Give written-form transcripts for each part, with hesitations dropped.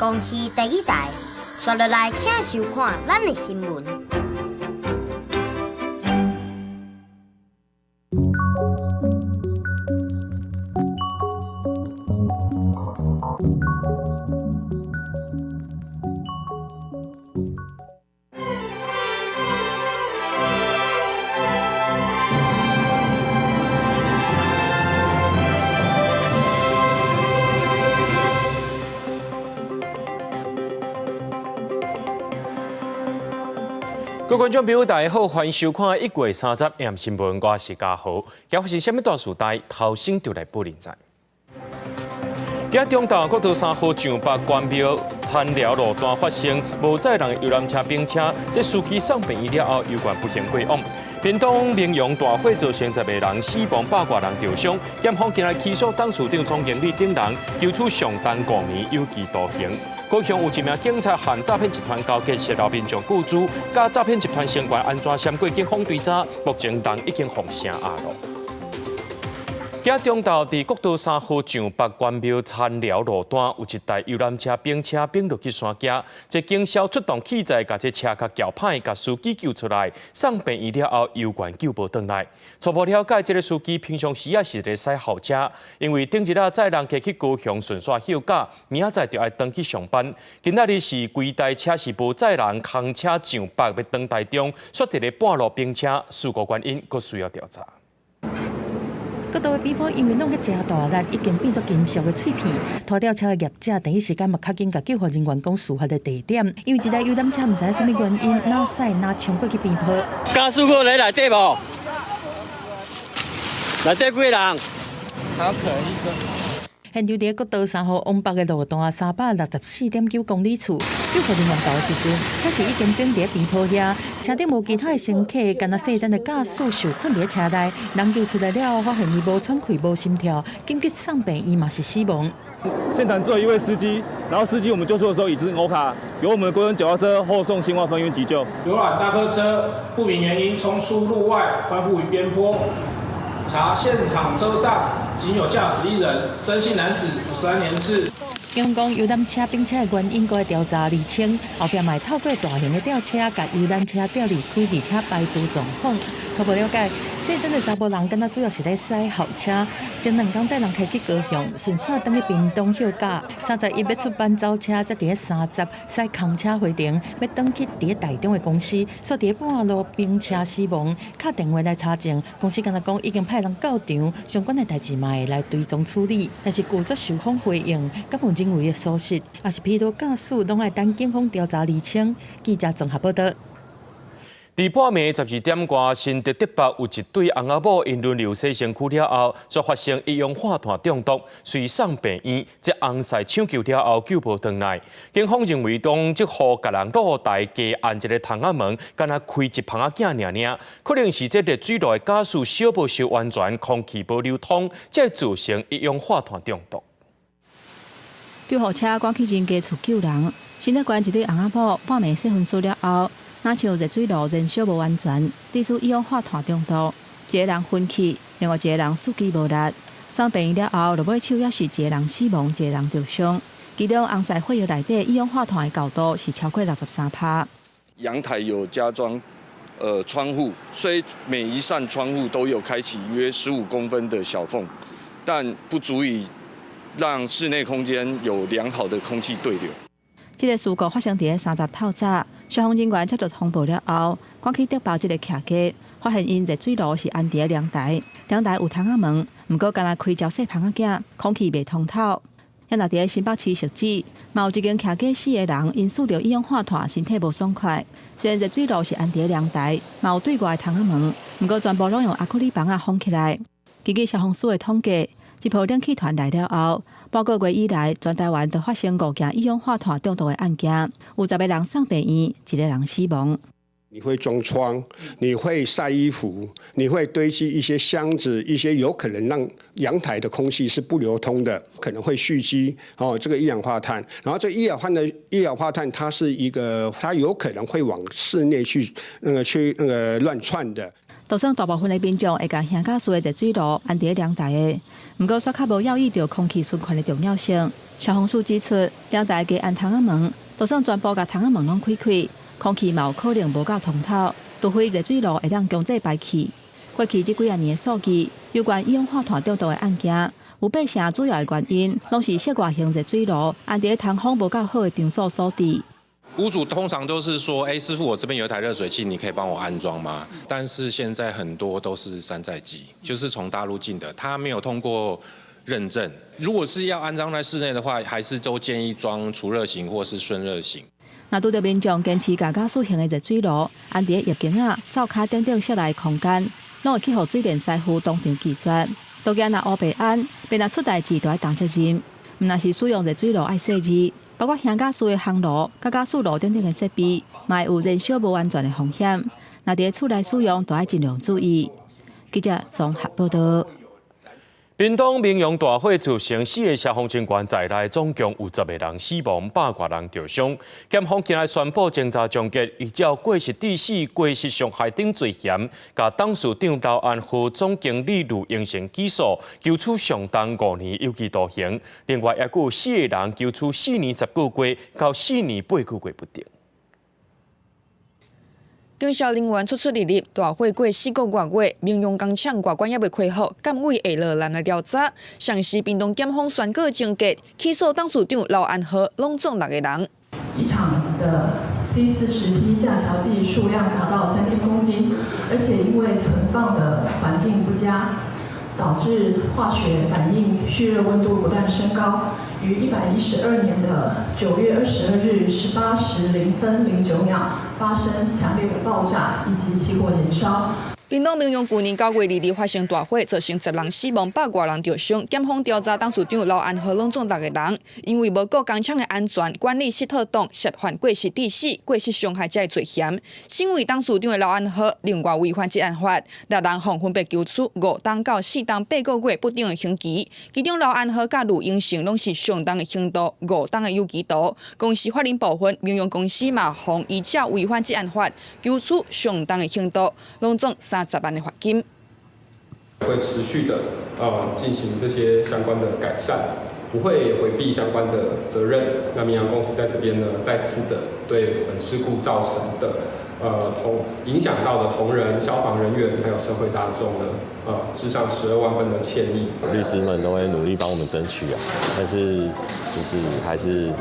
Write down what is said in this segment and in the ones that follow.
公視第二台，刷落來請收看咱的新聞。各位觀眾朋友，大家好，歡迎收看1月30 M 新聞，我是嘉豪。今發生啥物大事代，頭先就來報您知。今日中晝國道三號上北關廟田寮路段發生無載人的遊覽車冰車，這司機送病院了後，猶原不幸過往。屏東明陽大火造成10個人死亡，百外人受傷。檢方今日起訴董事長、總經理等人，求處上重5年有期徒刑。高雄有一名警察和詐騙集團勾結，洩露民眾個資，佮詐騙集團成員按怎閃過警方追查，目前人已經予聲押囉。今中晝佇國道三號上北關廟田寮路段，有一台遊覽車冰車冰落去山腳，這警消出動器材，共這車較撬歹，共司機救出來，送病院了後，猶原救無轉來。初步了解，這个司機平常時也是咧駛校車，因為頂日仔載人客去高雄順紲休假，明仔載就愛轉去上班。今仔日是規台車是無載人，空車上北欲轉台中，煞佇咧半路冰車，事故原因閣需要調查。國道的邊坡因為弄個誠大力，已經變做金屬的碎片。拖吊車的業者第一時間嘛，較緊共救護人員講事發的地點，因為這台遊覽車毋知啥物原因，哪駛哪衝過去邊坡。駕駛過來內底無？內底幾个人？好可一個。現場佇國道三號往北的路段364.9公里處，救護人員到的時陣，車是已經停佇邊坡遐，車頂無其他的乘客，干焦細陣的駕駛受困佇車內，人救出來了後，發現伊無喘氣、無心跳，緊急送病院嘛是死亡。現場只有一位司機，然後司機我們救出的時候已經歐卡，由我們的國人腳踏車後送新化分院急救。遊覽大客車不明原因衝出路外，翻覆於邊坡。查現場車上僅有駕駛一人，曾姓男子，53年次。警方講遊覽車冰車的原因，閣會調查釐清，後壁嘛會透過大型的吊車，共遊覽車吊離開，而且排除狀況。初步了解，細陣的查埔人敢若主要是咧駛校車，前兩工載人客去高雄，順紲轉去屏東歇假。31欲出班走車，才佇咧三十駛空車回程，欲轉去佇咧台中的公司，煞佇咧半路冰車死亡。敲電話來查證，公司敢若講已經派人到場，相關的代誌嘛會來追蹤處理，但是拒絕受訪回應，敢有認為的屬實，抑是疲勞駕駛，攏愛等警方調查釐清。記者綜合報導。佇半暝12點外，新竹竹北有一對翁仔某，𪜶輪流洗身軀了後，煞發生一氧化碳中毒，隨送病院。這翁婿搶救了後救無轉來。警方認為，當這戶共人露台加按一个窗仔門，干焦開一篷仔鏡爾爾，可能是這熱水爐的駕駛燒無燒完全，空氣無流通，才會造成一氧化碳中毒。救護車趕去人家厝救人，新竹縣一對翁仔某半暝洗身軀了後，若像熱水爐燃燒無完全，致使一氧化碳中毒，一个人昏去，另外一个人四肢無力。送病院了後，落尾手猶是一个人死亡，一个人受傷。其中翁婿血液內底一氧化碳的高度是超過63%。陽台有加裝窗戶，雖每一扇窗戶都有開啟約15公分的小縫，但不足以讓室內空間有良好的空氣對流。這个事故發生佇咧三十透早，消防人員接到通報了後，趕去竹北這个徛家，發現𪜶熱水爐是安佇咧涼台，涼台有窗仔門，毋過干焦開較細篷仔鏡，空氣袂通透。猶若佇咧新北市汐止，嘛有一間徛家四个人，𪜶欶著一氧化碳，身體無爽快。雖然熱水爐是安佇咧涼台，嘛有對外的窗仔門，毋過全部攏用阿克力板仔封起來。根據消防署的統計，這波冷氣團來了後，半個月以來，全台灣都發生五件一氧化碳中毒的案件，有10個人送病院，一个人死亡。你會裝窗，你會曬衣服，你會堆積一些箱子，一些有可能讓陽台的空氣是不流通的，可能會蓄積哦這個一氧化碳，然後這一氧化碳它是一個，它有可能會往室內去那個去那個亂竄的。就算大部分的民眾會共現家厝的熱水爐安佇咧涼台的，毋過煞較無留意著空氣循環的重要性。消防署指出，陽台加安窗仔門，就算全部共窗仔門攏開開，空氣嘛有可能無夠通透，除非熱水爐會當強制排氣。過去這幾仔年的數據，有關一氧化碳中毒的案件，有八成主要的原因，攏是室外型熱水爐安佇通風無夠好的場所所致。屋主通常都是說：欸，師傅，我這邊有一台熱水器，你可以幫我安裝嗎？但是現在很多都是山寨機，就是從大陸進的，它沒有通過認證。如果是要安裝在室內的話，還是都建議裝儲熱型或是順熱型。若拄著民眾堅持共瓦斯型的熱水爐安佇浴間仔、灶跤等等室內空間，攏會去予水電師傅當場拒絕。都驚若烏白按，便若出代誌就愛擔責任。毋但是使用熱水爐愛細膩，包括瓦斯的烘爐、佮瓦斯爐等等的設備，嘛會有燃燒無安全的風險。若佇厝內使用，就愛盡量注意。記者綜合報道。屏東明榮大火造成四个消防人員在內，總共有10个人死亡，百外人著傷。檢方今日宣布偵查終結，依照過失致死、過失傷害等罪嫌，共董事長劉安和、總經理呂英成起訴，求處上重5年有期徒刑。另外，猶閣有四个人求處4年10個月到4年8個月不等。警消人員出出入入，大火過4個外月，明榮工廠外觀猶未恢復，監委會落來來調查。上時屏東檢方宣告終結，起訴董事長劉安和，攏總六個人。一廠的 C40P 架橋劑數量達到3000公斤，而且因為存放的環境不佳，導致化學反應蓄熱溫度不斷升高，於112年的9月22日18時0分09秒發生強烈的爆炸以及起火燃燒。屏東明榮舊年9月2日發生大火，造成10人死亡，百外人著傷。檢方調查董事長劉安和攏總六個人，因為無顧工廠的安全管理失妥當，涉犯過失致死、過失傷害這个罪嫌。身為董事長的劉安和，另外違反職安法，六人予分別求處5冬到4冬8個月不等的刑期。其中劉安和佮呂英成攏是上重的刑度，5冬的有期徒。公司法人部分，明榮公司嘛予依照違反職安法，求處上重的刑度，攏總30萬的罰金。會持續的進行這些相關的改善，不會迴避相關的責任。那明陽公司在這邊呢，再次的對本事故造成的同影響到的同仁、消防人員還有社會大眾呢，致上12萬分的歉意。律師們都會努力幫我們爭取啊，但是就是還是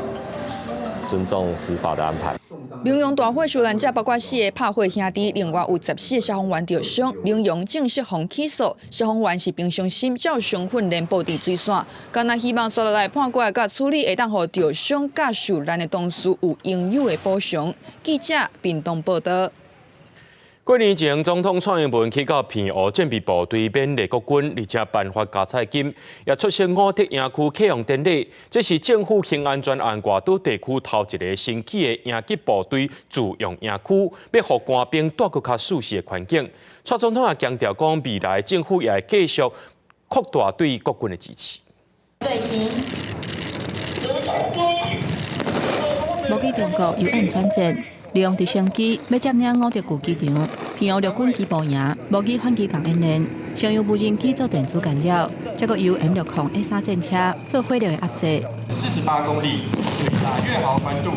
尊重司法的安排。明榮大火受難者包括四个拍火兄弟，另外有14个消防員著傷。明榮正式予起訴，消防員是平常心照常訓練布置水線，干焦希望紲落來判決佮處理會當予著傷佮受難的同事有應有的補償。記者屏東報道。過年前，總統蔡英文去到澎湖戰備部隊勉勵國軍，而且頒發加菜金，也出席五德營區啟用典禮。這是政府興安專案外島地區頭一个新起的營級部隊自用營區，欲予官兵蹛閣較舒適的環境。蔡總統也強調講，未來政府也會繼續擴大對國軍的支持。隊形。無記中國由岸轉戰，利用直升機欲佔領五德舊機場，澎湖陸軍機步營模擬反機共演練，先用無人機做電子干擾，再閣由 M60 A3戰車做火力的壓制。48公里，對打越豪寬度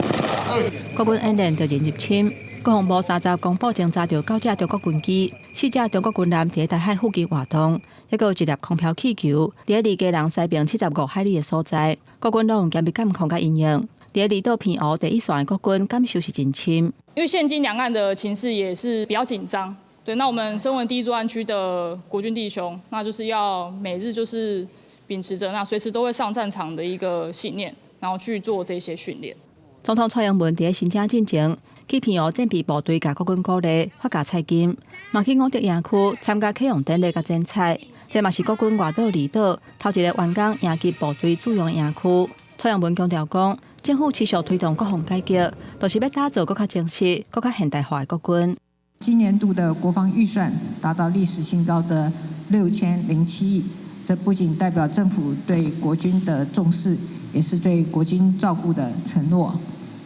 二。國軍演練突然入侵，國防部30公布偵查著九架中國軍機、四架中國軍艦佇台海附近活動，抑閣有一粒空飄氣球佇離基隆西邊75海里的所在，國軍攏有嚴密監控佮因應。佇離島澎湖第一線的國軍感受是真深。因為現今兩岸的情勢也是比較緊張，對，那我們身為第一作戰區的國軍弟兄，那就是要每日就是秉持著那隨時都會上戰場的一個信念，然後去做這些訓練。總統蔡英文佇新春進前去澎湖戰備部隊共國軍鼓勵發加菜金，嘛去五德營區參加啟用典禮佮剪彩，這嘛是國軍外島離島頭一个完工營級部隊駐用營區。蔡英文強調講，政府持續推動國防改革，就是欲打造閣較精實、閣較現代化的國軍。今年度的國防預算達到歷史新高的6007億，這不僅代表政府對國軍的重視，也是對國軍照顧的承諾。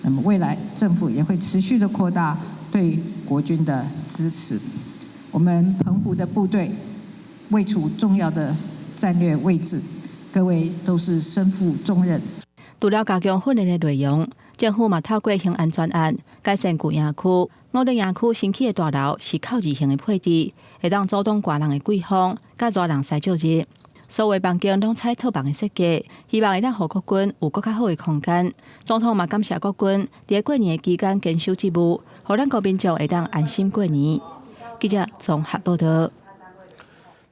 那麼未來政府也會持續的擴大對國軍的支持。我們澎湖的部隊位處重要的戰略位置，各位都是身負重任。除了加強訓練的內容，政府嘛透過興安專案改善舊營區。五等營區新起的大樓是扣字型的配置，會當阻擋寒人的季風，佮熱人駛少熱。所有房間攏採套房的設計，希望會當予國軍有閣較好的空間。總統嘛感謝國軍佇過年的期間堅守職務，予咱國民眾會當安心過年。記者綜合報道。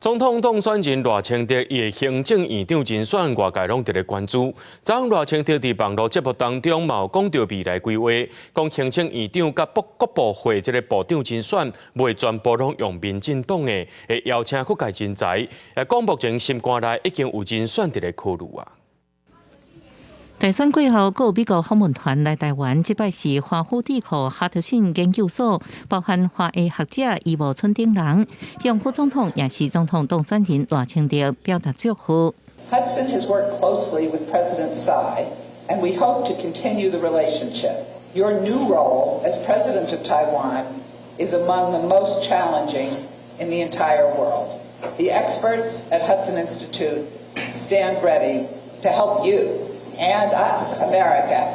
總統當選人賴清德，伊的行政院長人選，外界攏佇咧關注。昨昏賴清德佇網路節目當中，嘛有講著未來規劃，講行政院長佮國部會這个部長人選，袂全部攏用民進黨的，會邀請各界人才。講目前心肝內已經有人選佇咧考慮啊。大選過後，閣有美國訪問團來台灣，這擺是華府智庫哈德遜研究所，包含華裔學者余茂春等人，向副總統也是總統當選人賴清德表達祝賀。 Hudson has worked closely with President Tsai, and we hope to continue the relationship. Your new role as President of Taiwan is among the most challenging in the entire world. The experts at Hudson Institute stand ready to help you and us, America,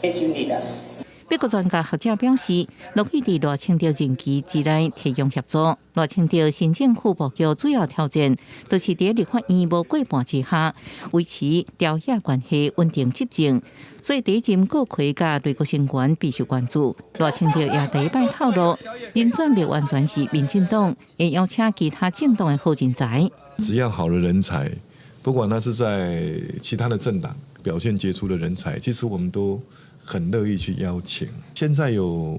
if you need us. 美國專家學者表示，樂意佇賴清德任期之內提供協助。賴清德新政府布局主要挑戰，就是佇立法院無過半之下，維持朝野關係穩定執政。所以，第一任閣揆佮內閣成員備受關注。賴清德也第一擺透露，人選袂完全是民進黨，會邀請其他政黨的好人才。只要好的人才，不管他是在其他的政黨表現傑出的人才，其實我們都很樂意去邀請。現在有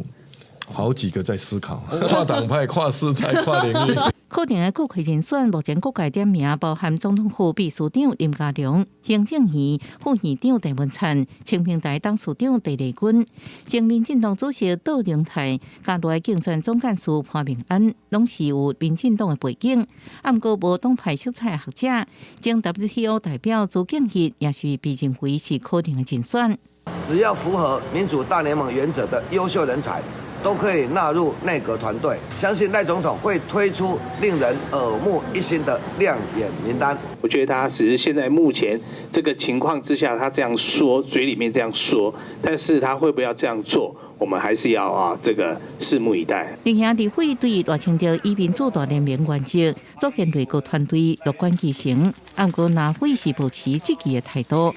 好幾個在思考，跨黨派、跨世代、跨領域。可能的閣揆人選，目前各界點名包含總統府秘書長林佳龍、行政院副院長鄭文燦、青平台董事長鄭麗君、前民進黨主席杜榮泰、佮內競選總幹事潘孟安，攏是有民進黨的背景。啊，毋過無黨派色彩的學者，前 WTO 代表朱敬一也是被認為是可能的人選。只要符合民主大聯盟原則的優秀人才，都可以納入內閣團隊。相信賴總統會推出令人耳目一新的亮眼名單。我覺得他只是現在目前這個情況之下，他這樣說，嘴裡面這樣說，但是他會不會要這樣做，我們還是要這個拭目以待。另外，立委對賴清德以民主大聯盟原則組建內閣團隊樂觀其成，毋過藍委是保持質疑的態度，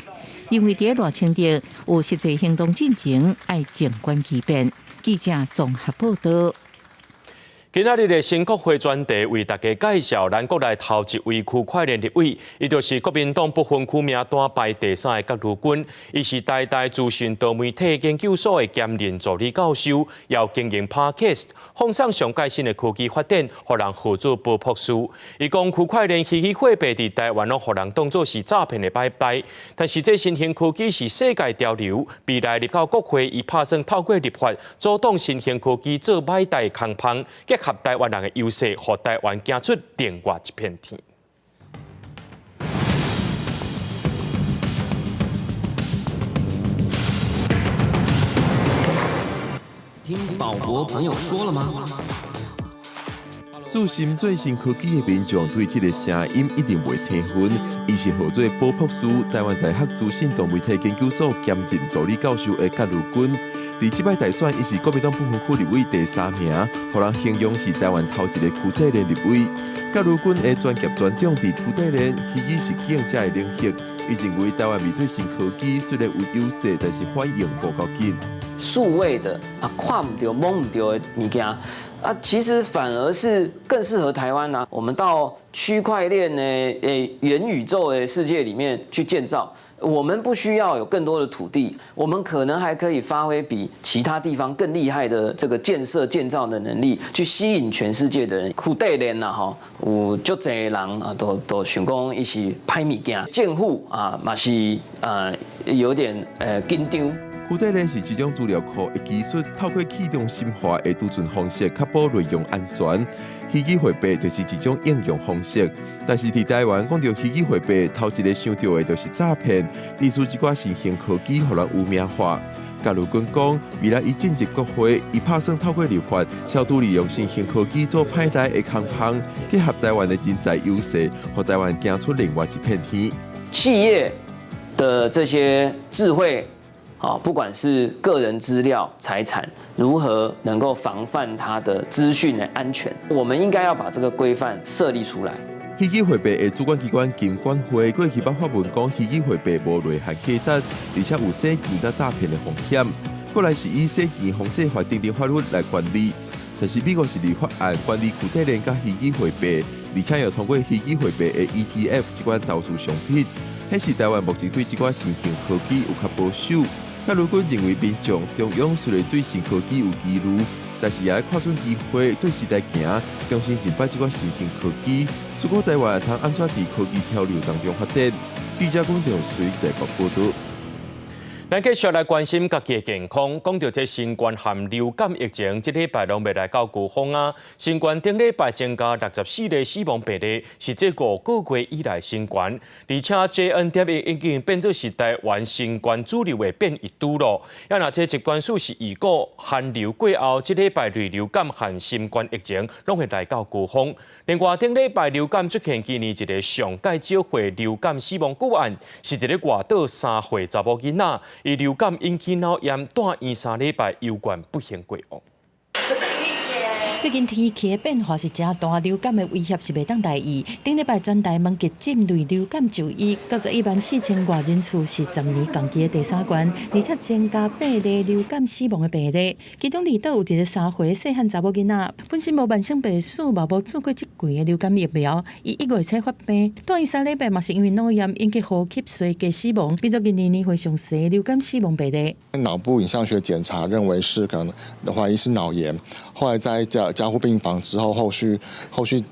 認為佇賴清德有實際行動進前，愛靜觀其變。記者綜合報道。今仔日的新國會專題為大家介紹咱國內頭一位區塊鏈立委，伊就是國民黨不分區名單排第三的葛如鈞，伊是台大資訊多媒體研究所的兼任助理教授，也有經營 Podcast，放送上蓋新的科技發展，予人號做寶博士。伊講區塊鏈虛擬貨幣佇台灣攏予人當做是詐騙的擺擺，但是這新興科技是世界潮流，未來入到國會，伊拍算透過立法阻擋新興科技做歹代空芳，結合台灣人的優勢，予台灣行出另外一片天。聽寶博朋友說了嗎？注心最新科技的民眾對這个聲音一定袂生分。伊是號做寶博士，台灣大學資訊多媒體研究所兼任助理教授的葛如鈞。佇這擺大選，伊是國民黨不分區立委第三名，予人形容是台灣頭一个區塊鏈立委。葛如鈞的專業專長佇區塊鏈、虛擬實境這个領域，伊認為台灣面對新科技雖然有優勢，但是反應無夠緊。數位的啊，看毋著、摸毋著的物件啊，其實反而是更適合台灣啊。我們到區塊鏈的元宇宙的世界裡面去建造。我們不需要有更多的土地，我們可能還可以發揮比其他地方更厲害的這個建設建造的能力，去吸引全世界的人。區塊鏈啦吼，有足濟人啊，都想講伊是歹物件，政府啊嘛是啊有點緊張。區塊鏈是一種資料庫的技術，透過去中心化的儲存方式，確保內容安全。虛擬貨幣就是一種應用方式，但是佇台灣講著虛擬貨幣，頭一个想著的就是詐騙，歷史這寡新興科技予人污名化。葛如鈞講，未來伊進入國會，伊拍算透過立法，消除利用新興科技做歹代的空芳，結合台灣的人才優勢，予台灣行出另外一片天。企業的這些智慧，啊，不管是個人資料、財產，如何能夠防範它的資訊的安全，我們應該要把這個規範設立出來。虛擬貨幣的主管機關金管會過去捌發文講，虛擬貨幣無內涵價值，而且有洗錢佮詐騙的風險。過來是以洗錢防制法等等法律來管理，但是美國是立法案管理區塊鏈佮虛擬貨幣，而且又通過虛擬貨幣的 ETF 這款投資商品，顯示台灣目前對這款新興科技有較保守。較如果認為民眾中央雖然對新科技有疑慮，但是也愛看準機會，對時代行，重新認捌這款新興科技。如果台灣會通按怎佇科技潮流當中發展？記者龔仲隨台北報導。咱繼續來關心家己的健康。講到這新冠和流感疫情，這禮拜攏未來到高峰啊！新冠頂禮拜增加64例死亡病例，是這5個月以來新懸。而且 JN.1已經變做是台灣新冠主流的變異株咯。啊，若這疾管署是預估寒流過後，這禮拜類流感和新冠疫情攏會來到高峰。另外，頂禮拜流感出現今年一个上蓋少歲流感死亡個案，是佇咧外島3歲查某囡仔，伊流感引起腦炎，蹛院3禮拜，猶原不幸過往。最近天氣的變化是誠大，流感的威脅是袂當大意。頂禮拜全台門急診類流感就醫，91萬4千外人次，是10年同期的第三懸，而且增加8例流感死亡的病例。其中離島有一个3歲細漢查某囡仔，本身無慢性病史，嘛無注過這季的流感疫苗，伊1月初發病，蹛院3禮拜嘛是因為腦炎引起呼吸衰竭死亡，變做今年年歲上細流感死亡病例。腦部影像學檢查認為是可能懷疑是腦炎，後來在加護病房之後，後續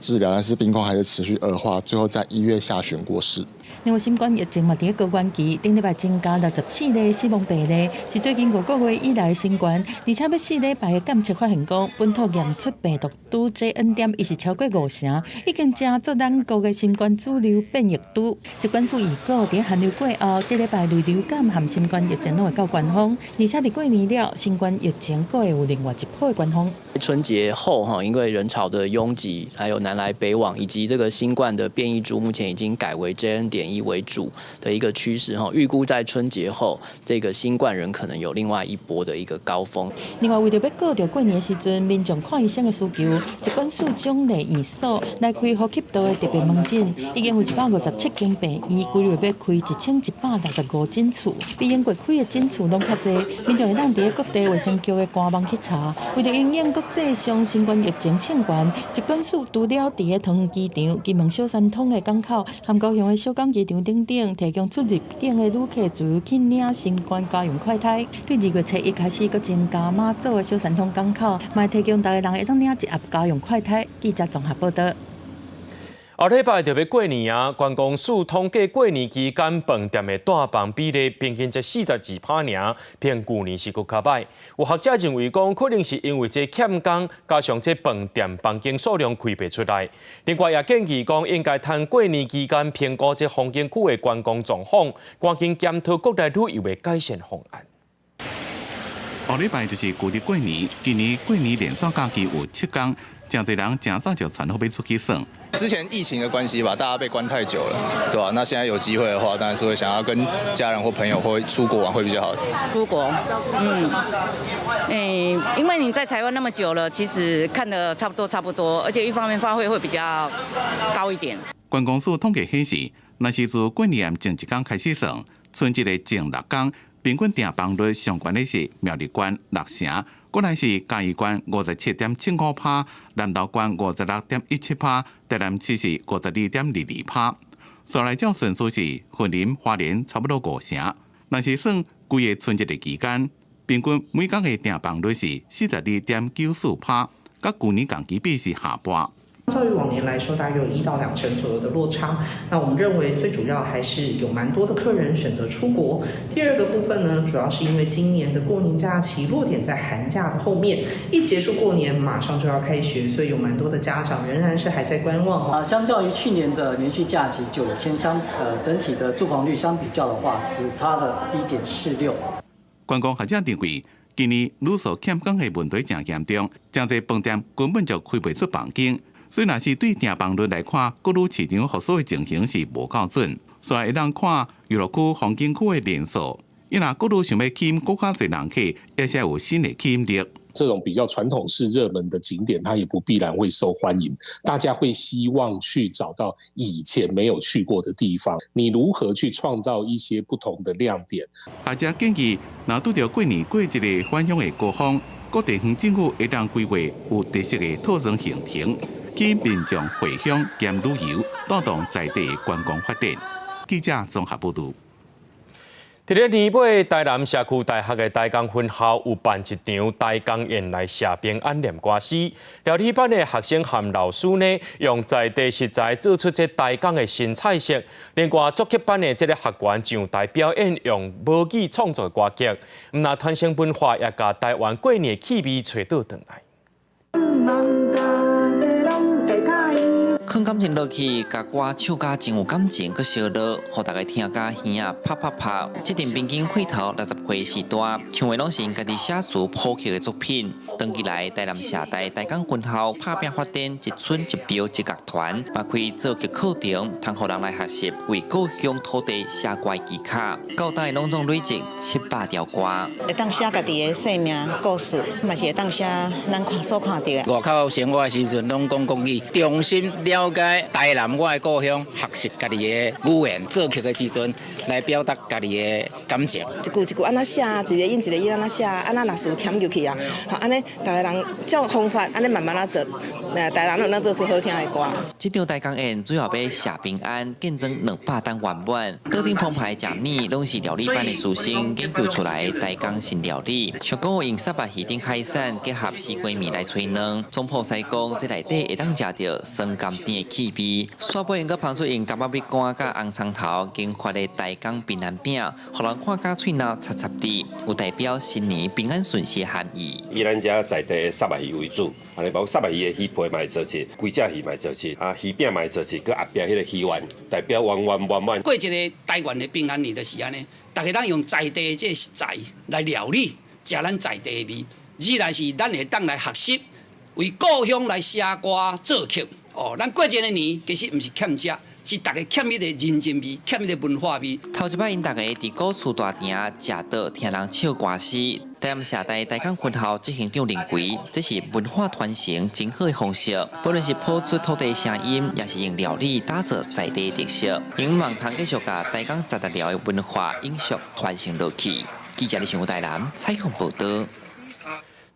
治療，但是病況還是持續惡化，最後在1月下旬過世。另外，新冠疫情嘛佇咧高原期，頂禮拜增加64例死亡病例，是最近5個月以來新懸。而且欲4禮拜的檢測發現講，本土驗出病毒株 JN.1是超過5成，已經成做咱國的新冠主流變異株。疾管署預估，佇寒流過後，這禮拜類流感和新冠疫情攏會到高峰，而且佇過年了，新冠疫情閣會有另外一波的高峰。春節後哈，因為人潮的擁擠，還有南來北往，以及這個新冠的變異株，目前已經改為 JN.1為主的一個趨勢哈，預估在春節後，這個新冠人可能有另外一波的一個高峰。另外，為著欲顧著過年時陣民眾看醫生的需求，疾管署獎勵院所來開呼吸道的特別門診，已經有157間病院，規月欲開1165診次，比英國開的診次攏較濟。民眾會當佇咧各地衛生局的官網去查。為著因應國際上新冠疫情衝懸，疾管署除了佇咧桃園機場、金門小三通的港口、和高雄的小港機場等等，提供出入境的旅客自由去領新冠家用快篩。對2月初1開始，閣增加馬祖的小三通港口，嘛提供逐个人會當領一盒家用快篩。記者綜合報導。後禮拜就欲過年啊！觀光署統計過年期間飯店的訂房比例平均才42%爾，比舊年是閣較䆀。有學者認為講，可能是因為這欠工，加上這飯店房間數量開袂出來。另外也建議講，應該趁過年期間評估這風景區的觀光狀況，趕緊檢討國內旅遊的改善方案。後禮拜就是舊曆過年，今年過年連續假期有7天，誠濟人誠早就傳好欲出去耍。之前疫情的關係吧，大家被關太久了，對吧？那現在有機會的話，當然是會想要跟家人或朋友或出國玩會比較好。出國，嗯，欸，因為你在台灣那麼久了，其實看得差不多差不多，而且一方面花費會比較高一點。觀光署統計顯示，若是自過年前一工開始算，春節的前6工，平均訂房率上懸的是苗栗縣6成。過來是嘉義縣57.75%，南投縣56.17%，台南市是52.22%。煞來照順序是雲林、花蓮差不多5成。若是算規個春節的期間，平均每工的訂房率是42.94%，佮舊年同期比是下半。較於往年來說，大約有1到2成左右的落差。那我們認為最主要還是有蠻多的客人選擇出國。第二個部分呢，主要是因為今年的過年假期落點在寒假的後面，一結束過年馬上就要開學，所以有蠻多的家長仍然是還在觀望。啊，相較於去年的連續假期9天整體的住房率相比較的話，只差了1.46。觀光學者認為，今年旅宿欠工的問題誠嚴重，誠濟飯店根本就開袂出房間。所以，若是對訂房率來看，各旅市場復甦的情形是無夠準。所以會當看遊樂區風景區的人數。伊若閣愈想欲吸引閣較濟人客，而且有新的吸引力。這種比較傳統式熱門的景點，它也不必然會受歡迎。大家會希望去找到以前沒有去過的地方。你如何去創造一些不同的亮點？大家建議，若拄著過年過節的返鄉的高峰，各地方政府會當規劃有特色的套裝行程，吸引民眾回鄉兼旅遊，帶動在地觀光發展。記者綜合報導。佇咧年尾，台南社區大學的台江分校有辦一場台江宴來謝平安念歌詩。料理班的學生和老師呢，用在地食材做出這台江的新菜色。另外，作曲班的這个學員上台表演用母語創作歌曲，毋但傳承文化，也共台灣過年的氣味揣倒轉來。放感情落去，共歌唱甲真有感情，閣燒熱，予大家聽甲耳仔啪啪拍。這陣平均歲頭60歲時段，唱的攏是𪜶家己寫詞譜曲的作品。長期來台南社大台江分校拍拚發展一村一廟一樂團，嘛開作曲課程，通予人來學習為故鄉土地寫歌的技巧。到今攏總累積700條歌。會當寫家己的生命故事，嘛是會當寫咱看所看著的。外口生活的時陣攏講國語，重新了解台南我的故鄉，學習家己的語言，作曲的時陣來表達家己的感情。一句一句按怎寫，一个音一个音按怎寫，按怎若詞添入去啊，吼，按呢，逐个人照方法，按呢慢慢仔做，台南攏能做出好聽的歌。這場台江宴主要欲謝平安，見證200擔圓滿。桌頂澎湃食物，攏是料理班的師生研究出來的台江新料理。上講用沙白魚頂海產結合西瓜麵來炊卵，總鋪師講，這內底會當食著酸甘甜的氣味。煞尾𪜶閣捧出用柑仔蜜乾佮紅蔥頭研發的台江平安餅，予人看甲喙癟插插滴，有代表新年平安順遂的含義。以咱遮在地的虱目魚為主，按呢包括虱目魚的魚皮嘛會做食，規隻魚嘛會做食，啊魚餅嘛會做食，閣後壁彼个魚丸代表圓圓滿滿。過一个台灣的平安年就是按呢，逐家通用在地的這个食材來料理，食咱在地的味。二來是咱會當來學習，為故鄉來寫歌作曲。哦，咱過一个年其實毋是欠食，是逐家欠彼个人情味，欠彼个文化味。頭一擺𪜶逐家佇古厝大廳食桌聽人唱歌詩，台南社大台江分校執行長認為，這是文化傳承真好的方式。無論是譜出土地聲音，抑是用料理打造在地特色，𪜶望通繼續共台江十六寮的文化永續傳承落去。記者李新武台南採訪報導。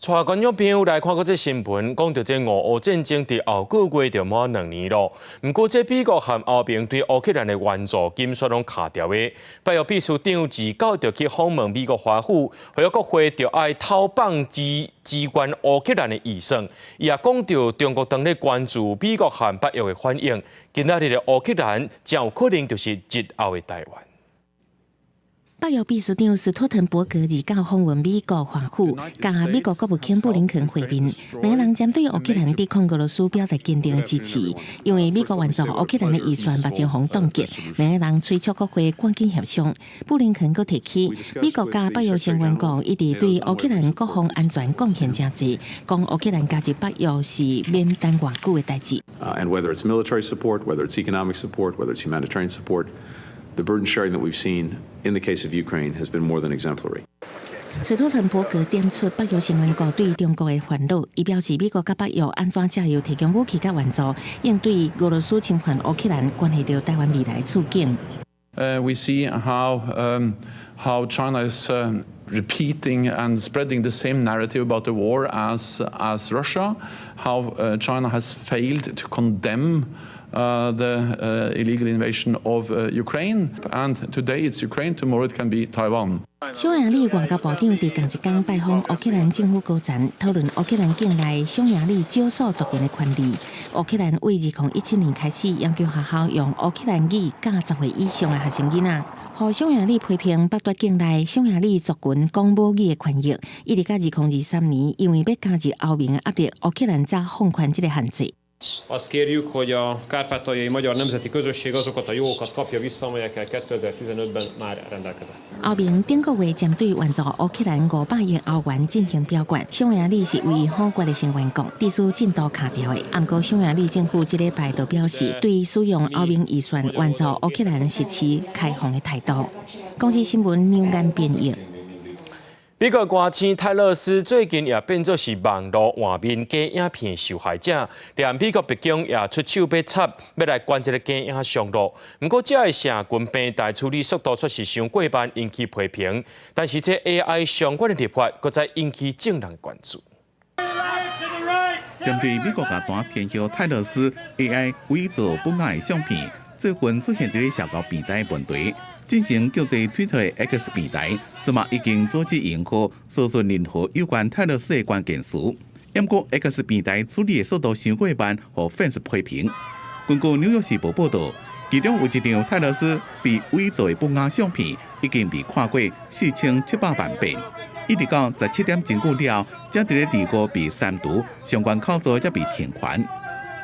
帶觀眾朋友來看過這新聞，講著這俄烏戰爭佇後個月就滿2年囉。毋過這美國和歐盟對烏克蘭的援助緊煞攏卡著的。北約秘書長二九就去訪問美國華府，呼籲國會著愛偷放支援烏克蘭的預算。伊也講著中國當咧關注美國和北約的反應，今仔日的烏克蘭真有可能就是日後的台灣。北約秘書長斯托滕伯格二九訪問美國華府，佮美國國務卿布林肯會面，兩个人針對烏克蘭對抗俄羅斯表達堅定的支持。因為美國援助烏克蘭的預算目前予凍結，兩个人催促國會趕緊協商。布林肯閣提起，美國佮北約成員國一直對烏克蘭國防安全貢獻誠濟，講烏克蘭加入北約是免等偌久的代誌。 And whether it's military support, whether it's economic support, whether it's humanitarian support, the burden sharing that we've seen in the case of Ukraine has been more than exemplary. 斯托滕伯格點出北約成員國對中國的煩惱，伊表示美國佮北約按怎藉由提供武器佮援助，應對俄羅斯侵犯烏克蘭，關係著台灣未來處境。 We see how China is repeating and spreading the same narrative about the war as Russia, how China has failed to condemn the illegal invasion of Ukraine. And today it's Ukraine, tomorrow it can be Taiwan. 匈牙利外交部長佇仝一工拜訪烏克蘭政府高層，討論烏克蘭境內匈牙利少數族群的權利。烏克蘭對2017年開始要求學校用烏克蘭語教10歲以上的學生囡仔，予匈牙利批評剝奪境內匈牙利族群講母語的權益。一直到2023年，因為欲加入歐盟的壓力，烏克蘭才放寬這个限制。Azt kérjük, hogy a kárpátaljai magyar nemzeti közösség azokat a jogokat kapja vissza, amelyekkel 2015-ben már rendelkezett. 歐盟頂個月針對援助烏克蘭500億歐元進行表決，匈牙利是唯一否決的成員國，致使進度卡著的。毋過匈牙利政府這禮拜就表示，對使用歐盟預算援助烏克蘭是持開放的態度。公視新聞梁安編譯。美國歌星泰勒斯最近也變做是網路畫面假影片受害者，連美國白宮也出手欲插，欲來關這个假影上路。毋過，這个社群平台處理速度卻是傷過慢，引起批評。但是，這 AI 相關的立法，閣再引起眾人關注。針對美國樂壇天后泰勒斯 AI 偽造本愛相片，最近出現佇咧社交平台問題。進前叫做推特的 X 平台，這馬已經阻止用戶搜尋任何有關泰勒斯的關鍵詞。毋過 X 平台處理的速度傷過慢，予 fans 批評。根據紐約時報報導，其中有一張泰勒斯被偽造的本仔相片，已經被看過4700萬遍，一直到17點鐘久了，才佇咧二五被刪除，相關操作才被停權。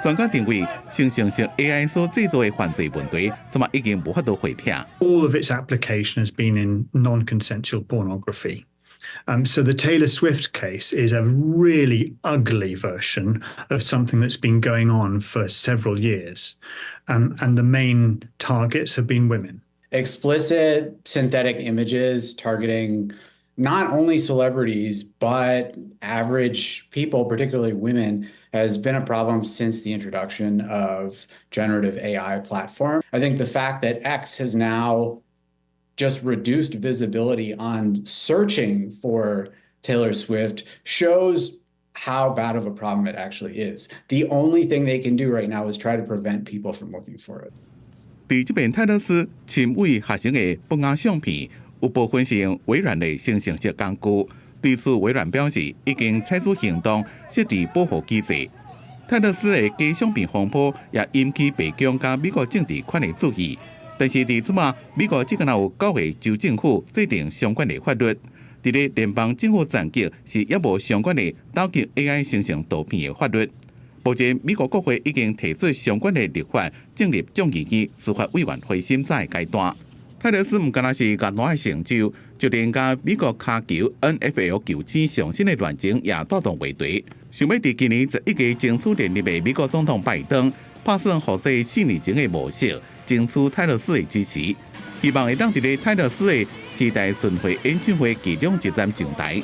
專家認為，生成式 AI 所製造的犯罪問題，這馬已經無法度迴避。 All of its application has been in non-consensual pornography. So the Taylor Swift case is a really ugly version of something that's been going on for several years. And the main targets have been women. Explicit synthetic images targeting not only celebrities, but average people, particularly women, has been a problem since the introduction of generative AI platform. I think the fact that X has now just reduced visibility on searching for Taylor Swift shows how bad of a problem it actually is. The only thing they can do right now is try to prevent people from looking for it. 佇這遍泰勒斯親吻學生的本仔相片，有部分是用微軟的生成式工具。對此，微軟表示已經採取行動，設置保護機制。泰勒斯的假相片風波也引起白宮佮美國政治圈的注意。但是佇這馬，美國只敢若有九個州政府制定相關的法律，佇咧聯邦政府層級是猶無相關的打擊 AI 生成圖片的法律。目前，美國國會已經提出相關的立法，進入眾議院司法委員會審查的階段。泰勒斯毋干焦是樂壇的成就，就連佮美國跤球 NFL 球星上新的戀情也帶動話題。想欲佇今年11月爭取連任的美國總統拜登，拍算予這4年前的模式爭取泰勒斯的支持，希望會當佇咧泰勒斯的時代巡迴演唱會其中一站上台。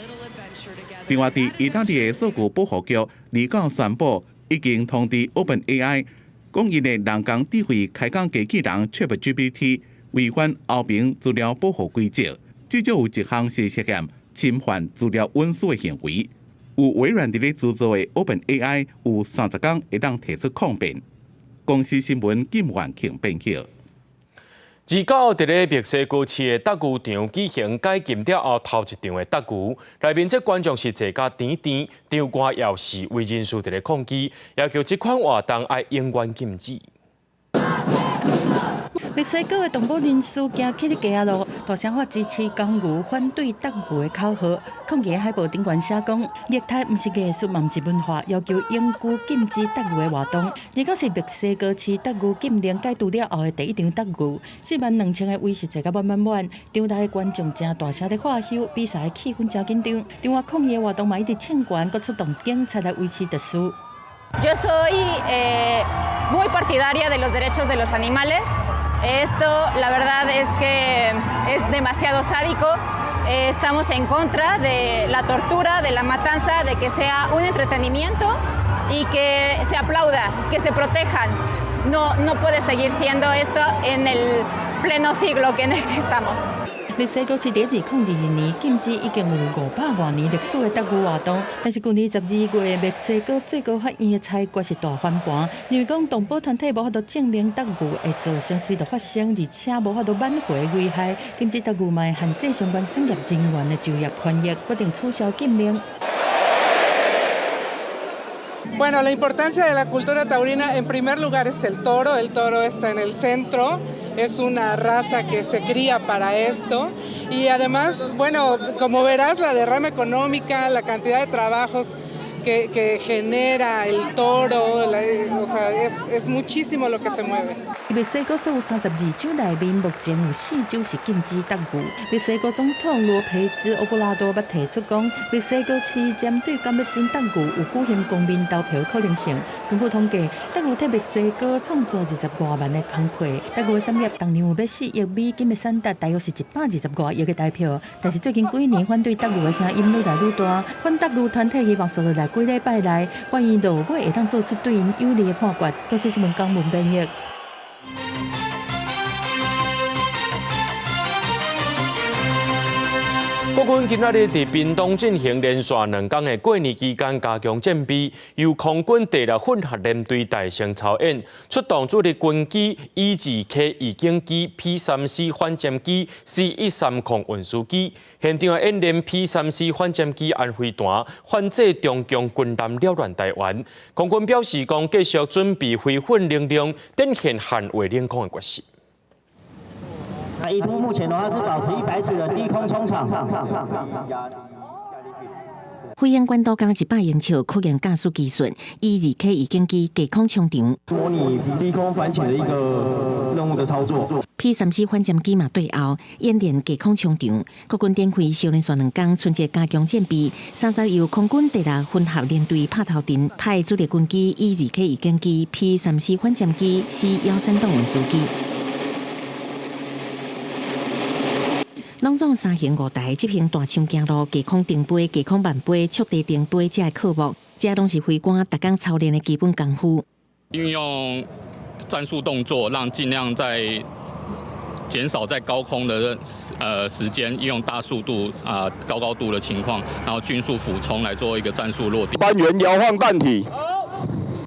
另外，佇意大利的數據保護局二九宣布，已經通知 OpenAI，講𪜶的人工智慧開講機器人 ChatGPT 違反歐盟資料保護規則，至少有一項是涉嫌侵犯資料隱私的行為。有微軟佇咧資助的 OpenAI 有30工會當提出抗辯。公視新聞金元慶編譯。二九佇咧墨西哥市的鬥牛場舉行解禁了後頭一場的鬥牛，內面這觀眾是坐甲甜甜，場外也有示威人士佇咧抗議，要求這款活動愛永遠禁止。墨西哥的動保人士行起咧街仔路，大聲喊支持公牛，反對鬥牛的口號。抗議海報頂懸寫講，虐待毋是藝術，嘛毋是文化，要求永久禁止鬥牛的活動。二九是墨西哥市鬥牛禁令解除了後的第一場鬥牛，4萬2千个位是坐甲滿滿滿，場內的觀眾誠大聲咧喝唏，比賽的氣氛誠緊張。場外抗議的活動嘛一直衝懸，閣出動警察來維持秩序。 Yo soy muy partidaria de los derechos de los animales. Esto, la verdad es que es demasiado sádico. Estamos en contra de la tortura, de la matanza, de que sea un entretenimiento y que se aplauda, que se protejan. No, no puede seguir siendo esto en el pleno siglo en el que estamos. 墨西哥市佇2022年禁止已經有500外年歷史的鬥牛活動，但是舊年12月，墨西哥最高法院的裁決是大翻盤，認為講動保團體無法度證明鬥牛會造成隨著發生，而且無法度挽回危害，禁止鬥牛嘛會限制相關產業人員的就業權益，決定取消禁令。 Bueno, la importancia de la cultura taurina, en primer lugar, es el toro. El toro está en el centro, es una raza que se cría para esto y además, bueno, como verás, la derrama económica, la cantidad de trabajos Que genera el toro, o sea, es muchísimo lo que se mueve. 墨西哥所有32州內面，目前有4州是禁止鬥牛。墨西哥總統羅培茲奧布拉多捌提出講，墨西哥市針對敢欲准鬥牛有舉行公民投票的可能性。根據統計，鬥牛替墨西哥創造20外萬的工課。鬥牛的產業逐年有欲4億美金的產值，大約是120外億的台票。但是最近幾年反對鬥牛的聲音愈來愈大，反鬥牛團體希望紲落來幾禮拜內，法院落尾會當做出對𪜶有利的判決。公視新聞江文編譯。國軍今仔日佇屏東進行連續2天的過年期間加強戰備，由空軍第六混合聯隊大聲操演，出動主力軍機 E-2K 預警機、P-3C 反潛機、C-130運輸機，現場演練 P-3C 反潛機安飛彈反制中共軍艦擾亂台灣。空軍表示講，繼續準備飛訓能量，展現捍衛領空的決心。那意圖目前的話是保持100尺的低空衝場。飛行高度加100英尺，考驗駕駛技術。E-2K 預警機低空衝場，模擬低空反潛的一個任務的操作。 P-3C 反潛機嘛對後演練低空衝場。國軍展開小連續2天春節加強戰備，30由空軍第六混合聯隊拍頭陣，派主力軍機 E-2K 預警機、P-3C 反潛機、C-130運輸機。攏總三型五台執行大槍行路、低空定飛、低空慢飛、觸地定飛這个課目，這攏是飛官逐工操練的基本功夫。運用戰術動作，讓盡量在減少在高空的時間，用大速度啊高高度的情況，然後迅速俯衝來做一個戰術落點。班員搖晃彈體。